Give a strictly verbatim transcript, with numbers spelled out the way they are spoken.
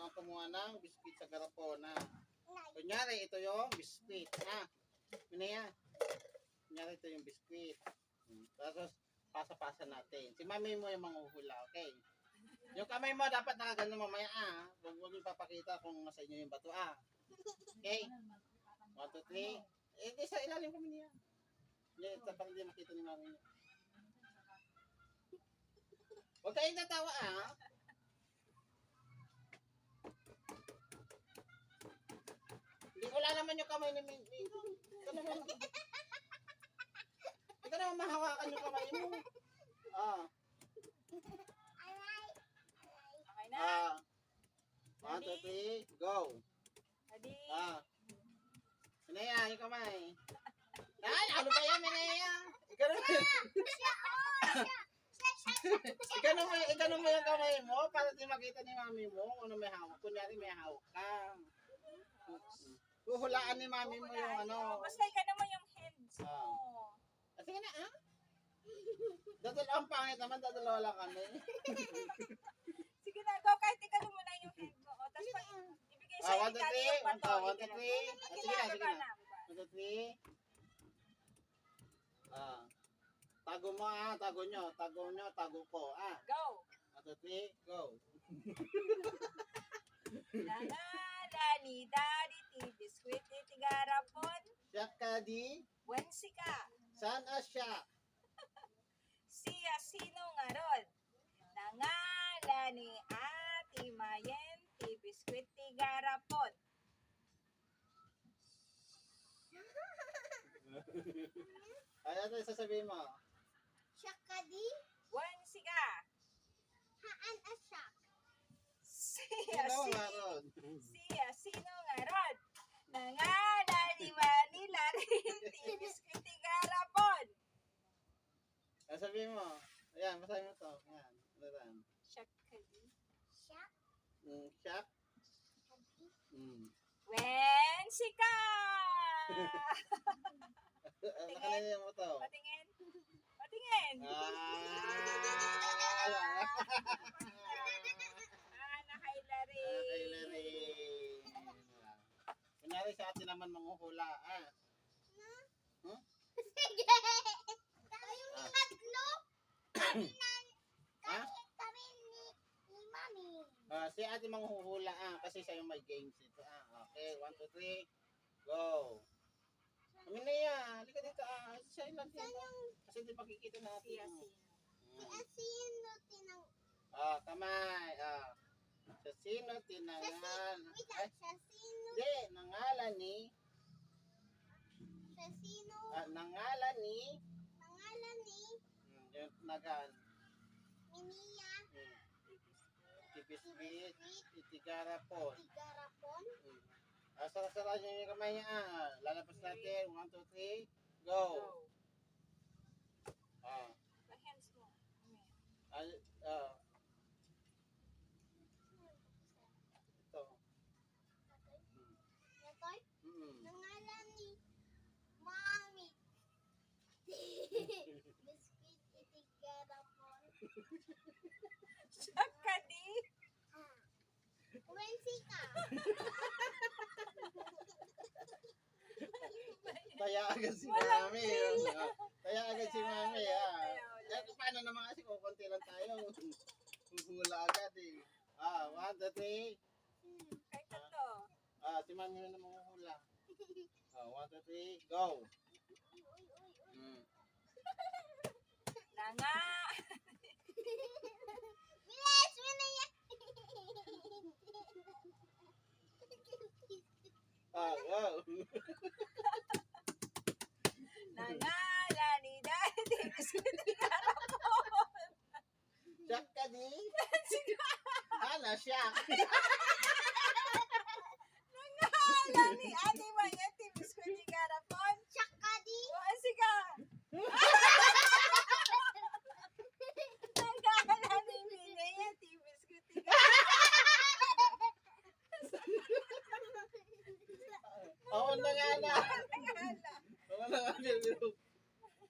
Kumuha ng biskwit sa garapon, ha? Kunyari, ito yung biskwit, ha? Ano yan? Kunyari, ito yung biskwit. Hmm, tapos, pasa-pasa natin. Si mami mo yung manghuhula, okay? Yung kamay mo, dapat nakaganyan mamaya, ah. Huwag, huwag yung papakita kung nasa inyo yung bato, ah. Okay? One, two, three. Eh, di sa ilalim kami niya. Hindi, sa parang hindi makita ni mami niya. Huwag kayong tatawa, ah. Hindi, wala naman yung kamay ni Mingming. Ito naman, ito naman mahawakan yung kamay mo. Ah. Aray. Aray. Okay na. Ah. One, two, three, go. Adi. Ah. Ano yan? Yung kamay. Ay, ano ba yan, Minea? Ikaw naman. Siya, oh, siya. Siya, siya, siya. Ikaw naman, ikaw naman yung kamay mo para di makita ni mami mo kung ano may hawak. Kunyari may hawak ka. Huhulaan ni mami mo yung ano. Basta ikaw naman yung hands mo. Ah. Ah, sige na, ah. Dadal, ang pangit naman, dadalawa lang kami. Sige na, go. Kahit ikaw muna yung hand mo. O, tapos pag ibigay Ah, sa'yo one, ni two, Daddy three. yung bato, Ah, one, two, ikaw. Three. Ah, sige na, Kailangan sige ba na. na? One, two, three. Ah. Tago mo, ah. Tago nyo. Tago nyo. Tago ko, ah. Go. One, two, three. Go. Nangala ni Daddy ti biskwit iti garapon. Siak kadi. Wen sika. Saan a siak? Siasino ngarud? Nangala ni Ate Mayen ti biskwit ti garapon. Ano ito yung sasabihin mo? Siak kadi? Wen sika. Haan a siak. Siya, Ano si, nga ron? siya, sino nga ron? Nangala ni Manila rin ti biskwit ti garapon. Ano sabihin mo? Ayan, basahin mo to. Ayan. Ano yan? Siak kadi. Siak Mm, siak. kadi? Mm. Wen sika! Ano kanina mo to? Patingin. Patingin. Ah, Ah, nakailari. Nakailari. Kunyari sa atin naman manghuhula, ah. Sige. Kayong tatlo. Kami na, Ha? kami, kami ni, ni Mami. Ah, si ate manghuhula, ah, kasi siya yung may games ito, ah. Okay, one, two, three, go. Amin na yan, halika dito, ah. Siya yung lagi mo. Kasi di makikita natin. Siya, Oh. sino? Si Asino tinang Ah, kamay, ah. Sa sino tinangal? Wait Ay, lang, siya sino? Hindi, nangalan ni, Siya sino? Ah, nangalan ni, Pangalan ni hmm, yung tinagan. Minia Hmm. Tipis-tipis, itigarapon. Tigarapon. Hmm. Ah, sara-sara niyo yung kamay niya. Ah, lalabas natin. One, two, three. Go. Go. Ah, The hands mo. Ayan. ah, ah. Ito. Hmm. Natoy? Hmm. Nangalan ni Mami. Biscuit iti garapon. Siya kadi. Wen sika. Taya agad si Walang mami. thrill. Taya agad si mami, ah. Taya ulit. Eh, paano naman kasi kukunti lang tayo? Huhula agad eh. Ah, one, two, three. Kay tatlo. Ah, si mami na naman huhula. Ah, one, two, three, go. Uy, uy, uy. Hmm. Nanga. Bilis, Minia. Ah, wow. Nangalan ni Daddy Biscuit Garapon. Siak kadi? Sige. Ana, siak. Nangalan ni Ate Maria ti Biscuit Garapon. Siak kadi. O, sige. Nangalan ni Minia ti Biscuit Garapon. Oo, na nga na. Nangalan. Oo, na nga, baby.